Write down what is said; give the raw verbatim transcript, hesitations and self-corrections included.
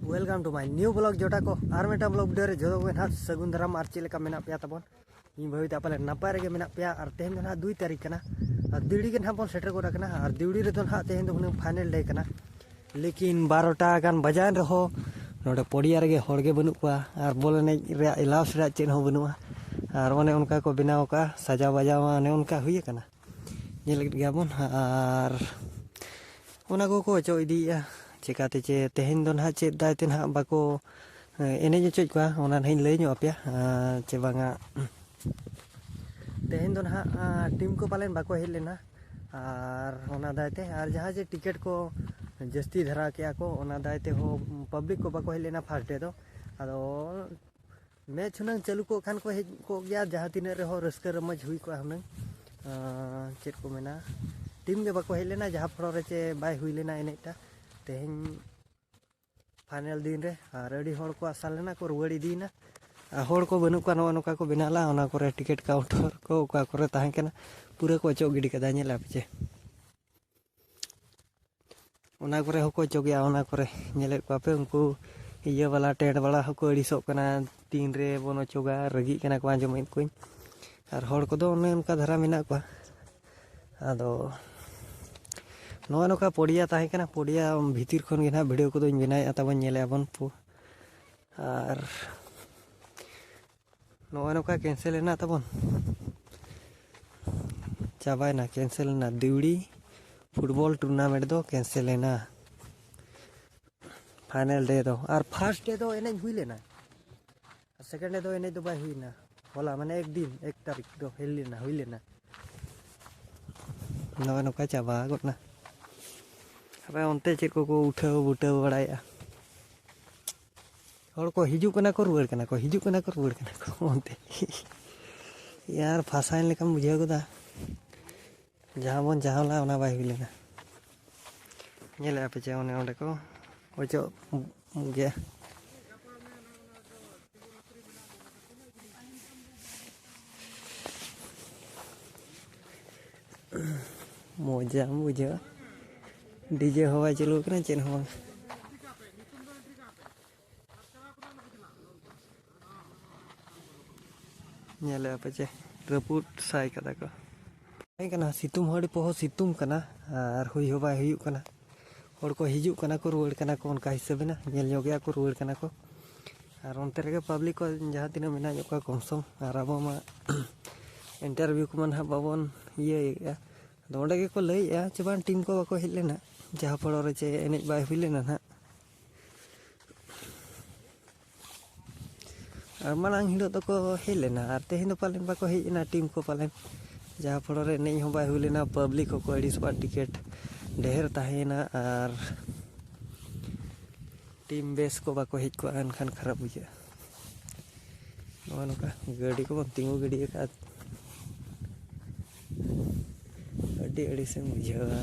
Welcome to my new vlog ᱡᱚᱴᱟ ᱠᱚ, ᱟᱨ ᱢᱤᱫᱴᱟᱝ vlog video ᱨᱮ ᱡᱚᱛᱚ ᱠᱚᱜᱮ ᱱᱟᱦᱟᱜ ᱥᱟᱹᱜᱩᱱ ᱫᱟᱨᱟᱢ᱾ ᱟᱨ ᱪᱮᱫ ᱞᱮᱠᱟ ᱢᱮᱱᱟᱜ ᱯᱮᱭᱟ ᱛᱟᱵᱚᱱ? ᱤᱧ ᱵᱷᱟᱹᱵᱤᱛᱮ ᱯᱟᱞᱮ ᱱᱟᱯᱟᱭ ᱨᱮᱜᱮ ᱢᱮᱱᱟᱜ ᱯᱮᱭᱟ᱾ ᱟᱨ ᱛᱮᱦᱮᱧ ᱫᱚ ᱱᱟᱦᱟᱜ ᱫᱩᱭ ᱛᱟᱹᱨᱤᱠᱷ ᱠᱟᱱᱟ, ᱟᱨ ᱫᱤᱣᱲᱤ ᱜᱮ ᱱᱟᱦᱟᱜ ᱵᱚᱱ ᱥᱮᱴᱮᱨ ᱜᱚᱫ ᱟᱠᱟᱱᱟ᱾ ᱟᱨ ᱫᱤᱣᱲᱤ ᱨᱮᱫᱚ ᱱᱟᱦᱟᱜ ᱛᱮᱦᱮᱧ ᱫᱚ ᱦᱩᱱᱟᱹᱝ final day ᱠᱟᱱᱟ, ᱞᱮᱠᱤᱱ ᱵᱟᱨᱚᱴᱟ ᱜᱟᱱ ᱵᱟᱡᱟᱣᱮᱱ ᱨᱮᱦᱚᱸ ᱱᱚᱰᱮ ᱯᱚᱰᱤᱭᱟ ᱨᱮᱜᱮ ᱦᱚᱲ ᱜᱮ ᱵᱟᱹᱱᱩᱜ ᱠᱚᱣᱟ, ᱟᱨ ᱵᱚᱞ ᱮᱱᱮᱡ ᱨᱮᱭᱟᱜ ᱮᱞᱟᱣᱥ ᱨᱮᱭᱟᱜ ᱪᱮᱫ ᱦᱚᱸ ᱵᱟᱹᱱᱩᱜᱼᱟ᱾ ᱟᱨ ᱚᱱᱮ ᱚᱱᱠᱟ ᱠᱚ ᱵᱮᱱᱟᱣ ᱟᱠᱟᱫᱼᱟ, ᱥᱟᱡᱟᱣ ᱵᱟᱡᱟᱣ ᱢᱟ ᱚᱱᱮ ᱚᱱᱠᱟ ᱦᱩᱭ ᱟᱠᱟᱱᱟ, ᱧᱮᱞᱮᱫ ᱜᱮᱭᱟ ᱵᱚᱱ᱾ ᱟᱨ ᱚᱱᱟ ᱠᱚᱠᱚ ᱚᱪᱚᱜ ᱤᱫᱤᱭᱮᱫᱼᱟ᱾ ᱪᱮᱠᱟᱛᱮ ᱪᱮ ᱛᱮᱦᱮᱧ ᱫᱚ ᱱᱟᱦᱟᱜ ᱪᱮᱫ ᱫᱟᱭ ᱛᱮ ᱱᱟᱦᱟᱜ ᱵᱟᱠᱚ, ᱮ, ᱮᱱᱮᱡ ᱚᱪᱚᱭᱮᱫ ᱠᱚᱣᱟ, ᱚᱱᱟ ᱱᱟᱦᱟᱜ ᱤᱧ ᱞᱟᱹᱭ ᱧᱚᱜ ᱟᱯᱮᱭᱟ, ᱮ, ᱪᱮ ᱵᱟᱝᱟ᱾ ᱛᱮᱦᱮᱧ ᱫᱚ ᱱᱟᱦᱟᱜ, ᱟ, ᱴᱤᱢ ᱠᱚ ᱯᱟᱞᱮᱱ ᱵᱟᱠᱚ ᱦᱮᱡ ᱞᱮᱱᱟ, ᱟᱨ ᱚᱱᱟ ᱫᱟᱭ ᱛᱮ, ᱟᱨ ᱡᱟᱦᱟᱸ ᱡᱮ ᱴᱤᱠᱤᱴ ᱠᱚ ᱡᱟᱹᱥᱛᱤ ᱫᱷᱟᱨᱟ ᱠᱮᱜᱼᱟ ᱠᱚ, ᱚᱱᱟ ᱫᱟᱭ ᱛᱮᱦᱚᱸ ᱯᱟᱵᱽᱞᱤᱠ ᱠᱚ ᱵᱟᱠᱚ ᱦᱮᱡ ᱞᱮᱱᱟ first day ᱫᱚ᱾ ᱟᱫᱚ ᱢᱮᱪ ᱦᱩᱱᱟᱹᱝ ᱪᱟᱹᱞᱩ ᱠᱚᱜ ᱠᱷᱟᱱ ᱠᱚ ᱦᱮᱡ ᱠᱚᱜ ᱜᱮᱭᱟ, ᱡᱟᱦᱟᱸ ᱛᱤᱱᱟᱹᱜ ᱨᱮᱦᱚᱸ ᱨᱟᱹᱥᱠᱟᱹ ᱨᱚᱢᱚᱡᱽ ᱦᱩᱭ ᱠᱚᱜᱼᱟ ᱦᱩᱱᱟᱹᱝ᱾ ᱟᱸ, ᱪᱮᱫ ᱠᱚ ᱢᱮᱱᱟ, ᱴᱤᱢ ᱜᱮ ᱵᱟᱠᱚ ᱦᱮᱡ ᱞᱮᱱᱟ, ᱡᱟᱦᱟᱸ ᱯᱷᱚᱲᱚ ᱨᱮ ᱪᱮ ᱵᱟᱭ ᱦᱩᱭ ᱞᱮᱱᱟ ᱮᱱᱮᱡᱴᱟ᱾ ᱛᱮᱦᱮᱧ final ᱫᱤᱱ ᱨᱮ ᱟᱨ ᱟᱹᱰᱤ ᱦᱚᱲ ᱠᱚ ᱟᱥᱟ ᱞᱮᱱᱟ ᱠᱚ ᱨᱩᱣᱟᱹᱲ ᱤᱫᱤᱭᱮᱱᱟ᱾ ᱟᱨ ᱦᱚᱲ ᱠᱚ ᱵᱟᱹᱱᱩᱜ ᱠᱚᱣᱟ, ᱱᱚᱜᱼᱚ ᱱᱚᱝᱠᱟ ᱠᱚ ᱵᱮᱱᱟᱣ ᱞᱮᱫᱼᱟ, ᱚᱱᱟ ᱠᱚᱨᱮ ᱴᱤᱠᱤᱴ ᱠᱟᱣᱩᱱᱴᱟᱨ ᱠᱚ ᱚᱠᱟ ᱠᱚᱨᱮ ᱛᱟᱦᱮᱸ ᱠᱟᱱᱟ, ᱯᱩᱨᱟᱹ ᱠᱚ ᱚᱪᱚᱜ ᱜᱤᱰᱤ ᱠᱟᱫᱟ, ᱧᱮᱞ ᱟᱯᱮ ᱪᱮ᱾ ᱚᱱᱟ ᱠᱚᱨᱮ ᱦᱚᱸᱠᱚ ᱚᱪᱚᱜᱮᱜᱼᱟ, ᱚᱱᱟ ᱠᱚᱨᱮ ᱧᱮᱞᱮᱫ ᱠᱚᱣᱟ ᱯᱮ, ᱩᱱᱠᱩ ᱤᱭᱟᱹ ᱵᱟᱞᱟ, ᱴᱮᱱᱴ ᱵᱟᱞᱟ ᱦᱚᱸᱠᱚ ᱟᱹᱲᱤᱥᱚᱜ ᱠᱟᱱᱟ, ᱛᱤᱱ ᱨᱮ ᱵᱚᱱ ᱚᱪᱚᱜᱟ, ᱨᱟᱹᱜᱤᱜ ᱠᱟᱱᱟ ᱠᱚ, ᱟᱸᱡᱚᱢᱮᱫ ᱠᱚᱣᱟᱧ᱾ ᱟᱨ ᱦᱚᱲ ᱠᱚᱫᱚ ᱚᱱᱮ ᱚᱱᱠᱟ ᱫᱷᱟᱨᱟ ᱢᱮᱱᱟᱜ ᱠᱚᱣᱟ᱾ ᱟᱫᱚ ᱱᱚᱜᱼᱚ ᱱᱚᱝᱠᱟ ᱯᱚᱰᱤᱭᱟ ᱛᱟᱦᱮᱸ ᱠᱟᱱᱟ, ᱯᱚᱰᱤᱭᱟ ᱵᱷᱤᱛᱤᱨ ᱠᱷᱚᱱ ᱜᱮ ᱱᱟᱦᱟᱜ ᱵᱷᱤᱰᱤᱭᱳ ᱠᱚᱫᱚᱧ ᱵᱮᱱᱟᱣᱮᱫᱼᱟ, ᱛᱟᱵᱚᱱ ᱧᱮᱞᱮᱫᱼᱟ ᱵᱚᱱ ᱯᱩ-, ᱟᱨ ᱱᱚᱜᱼᱚᱭ ᱱᱚᱝᱠᱟ ᱠᱮᱱᱥᱮᱞ ᱮᱱᱟ ᱛᱟᱵᱚᱱ, ᱪᱟᱵᱟᱭᱮᱱᱟ, ᱠᱮᱱᱥᱮᱞ ᱮᱱᱟ᱾ ᱫᱤᱣᱲᱤ ᱯᱷᱩᱴᱵᱚᱞ ᱴᱩᱨᱱᱟᱢᱮᱱᱴ ᱫᱚ ᱠᱮᱱᱥᱮᱞ ᱮᱱᱟ, final day ᱫᱚ᱾ ᱟᱨ first day ᱫᱚ ᱮᱱᱮᱡ ᱦᱩᱭ ᱞᱮᱱᱟ, ᱟᱨ second day ᱫᱚ ᱮᱱᱮᱡ ᱫᱚ ᱵᱟᱭ ᱦᱩᱭᱱᱟ᱾ ᱦᱚᱞᱟ ᱢᱟᱱᱮ ᱮᱠ ᱫᱤᱱ, ᱮᱠ ᱛᱟᱹᱨᱤᱠᱷ ᱫᱚ ᱦᱩᱭ ᱞᱮᱱᱟ, ᱦᱩᱭ ᱞᱮᱱᱟ᱾ ᱱᱚᱜᱼᱚᱭ ᱱᱚᱝᱠᱟ ᱪᱟᱵᱟ ᱜᱚᱫ ᱱᱟ᱾ ᱟᱯᱮ ᱚᱱᱛᱮ ᱪᱮᱫ ᱠᱚᱠᱚ ᱩᱴᱷᱟᱹᱣ ᱵᱩᱴᱟᱹᱣ ᱵᱟᱲᱟᱭᱮᱫᱼᱟ? ᱦᱚᱲ ᱠᱚ ᱦᱤᱡᱩᱜ ᱠᱟᱱᱟ ᱠᱚ, ᱨᱩᱣᱟᱹᱲ ᱠᱟᱱᱟ ᱠᱚ, ᱦᱤᱡᱩᱜ ᱠᱟᱱᱟ ᱠᱚ, ᱨᱩᱣᱟᱹᱲ ᱠᱟᱱᱟ ᱠᱚ ᱚᱱᱛᱮ᱾ ᱭᱟᱨ, ᱯᱷᱟᱸᱥᱟᱭᱮᱱ ᱞᱮᱠᱟᱢ ᱵᱩᱡᱷᱟᱹᱣ ᱜᱚᱫᱟ᱾ ᱡᱟᱦᱟᱸ ᱵᱚᱱ ᱪᱟᱦᱟᱣ ᱞᱮᱫᱼᱟ, ᱚᱱᱟ ᱵᱟᱭ ᱦᱩᱭ ᱞᱮᱱᱟ᱾ ᱧᱮᱞᱮᱫᱼᱟ ᱯᱮ ᱪᱮ, ᱚᱱᱮ ᱚᱸᱰᱮ ᱠᱚ ᱚᱪᱚᱜ ᱜᱮᱭᱟ᱾ ᱢᱚᱡᱟᱢ ᱵᱩᱡᱷᱟᱹᱣᱟ᱾ ᱰᱤᱡᱮ ᱦᱚᱸ ᱵᱟᱭ ᱪᱟᱹᱞᱩ ᱠᱟᱱᱟ, ᱪᱮᱫ ᱦᱚᱸ ᱵᱟᱝ᱾ ᱧᱮᱞᱮᱫᱼᱟ ᱯᱮ ᱪᱮ, ᱨᱟᱹᱯᱩᱫ ᱥᱟᱭ ᱠᱟᱫᱟ ᱠᱚ᱾ ᱛᱟᱦᱮᱸ ᱠᱟᱱᱟ, ᱥᱤᱛᱩᱝ ᱦᱚᱸ ᱟᱹᱰᱤ ᱯᱚᱦᱚ ᱥᱤᱛᱩᱝ ᱠᱟᱱᱟ ᱟᱨ ᱦᱩᱭ ᱦᱚᱸ ᱵᱟᱭ ᱦᱩᱭᱩᱜ ᱠᱟᱱᱟ᱾ ᱦᱚᱲ ᱠᱚ ᱦᱤᱡᱩᱜ ᱠᱟᱱᱟ ᱠᱚ, ᱨᱩᱣᱟᱹᱲ ᱠᱟᱱᱟ ᱠᱚ, ᱚᱱᱠᱟ ᱦᱤᱥᱟᱹᱵ ᱮᱱᱟ, ᱧᱮᱞ ᱧᱚᱜᱮᱜᱼᱟ ᱠᱚ, ᱨᱩᱣᱟᱹᱲ ᱠᱟᱱᱟ ᱠᱚ᱾ ᱟᱨ ᱚᱱᱛᱮ ᱨᱮᱜᱮ ᱯᱟᱵᱽᱞᱤᱠ ᱠᱚ ᱡᱟᱦᱟᱸ ᱛᱤᱱᱟᱹᱜ ᱢᱮᱱᱟᱜ ᱧᱚᱜ ᱠᱚᱣᱟ ᱠᱚᱢ ᱥᱚᱢ, ᱟᱨ ᱟᱵᱚ ᱢᱟ ᱤᱱᱴᱟᱨᱵᱷᱤᱭᱩ ᱠᱚᱢᱟ ᱱᱟᱦᱟᱜ ᱵᱟᱵᱚᱱ ᱤᱭᱟᱹᱭᱮᱫᱼᱟ᱾ ᱟᱫᱚ ᱚᱸᱰᱮ ᱜᱮᱠᱚ ᱞᱟᱹᱭᱮᱫᱼᱟ ᱪᱮ ᱵᱟᱝ, ᱴᱤᱢ ᱠᱚ ᱵᱟᱠᱚ ᱦᱮᱡ ᱞᱮᱱᱟ, ᱡᱟᱦᱟᱸ ᱯᱚᱲᱚ ᱨᱮ ᱪᱮ ᱮᱱᱮᱡ ᱵᱟᱭ ᱦᱩᱭ ᱞᱮᱱᱟ ᱱᱟᱦᱟᱜ᱾ ᱟᱨ ᱢᱟᱲᱟᱝ ᱦᱤᱞᱳᱜ ᱫᱚᱠᱚ ᱦᱮᱡ ᱞᱮᱱᱟ, ᱟᱨ ᱛᱮᱦᱮᱧ ᱫᱚ ᱯᱟᱞᱮᱱ ᱵᱟᱠᱚ ᱦᱮᱡ ᱮᱱᱟ ᱴᱤᱢ ᱠᱚ ᱯᱟᱞᱮᱱ, ᱡᱟᱦᱟᱸ ᱯᱚᱲᱚ ᱨᱮ ᱮᱱᱮᱡ ᱦᱚᱸ ᱵᱟᱭ ᱦᱩᱭ ᱞᱮᱱᱟ, ᱯᱟᱵᱽᱞᱤᱠ ᱦᱚᱸᱠᱚ ᱟᱹᱲᱤᱥᱚᱜᱼᱟ, ᱴᱤᱠᱤᱴ ᱰᱷᱮᱨ ᱛᱟᱦᱮᱸᱭᱮᱱᱟ ᱟᱨ ᱴᱤᱢ ᱵᱮᱥ ᱠᱚ ᱵᱟᱠᱚ ᱦᱮᱡ ᱠᱚᱜᱼᱟ, ᱮᱱᱠᱷᱟᱱ ᱠᱷᱟᱨᱟᱯ ᱵᱩᱡᱷᱟᱹᱜᱼᱟ᱾ ᱱᱚᱜᱼᱚ ᱱᱚᱝᱠᱟ ᱜᱟᱹᱰᱤ ᱠᱚᱵᱚᱱ ᱛᱤᱸᱜᱩ ᱜᱤᱰᱤ ᱟᱠᱟᱫ, ᱟᱹᱰᱤ ᱟᱹᱲᱤᱥᱮᱢ ᱵᱩᱡᱷᱟᱹᱣᱟ᱾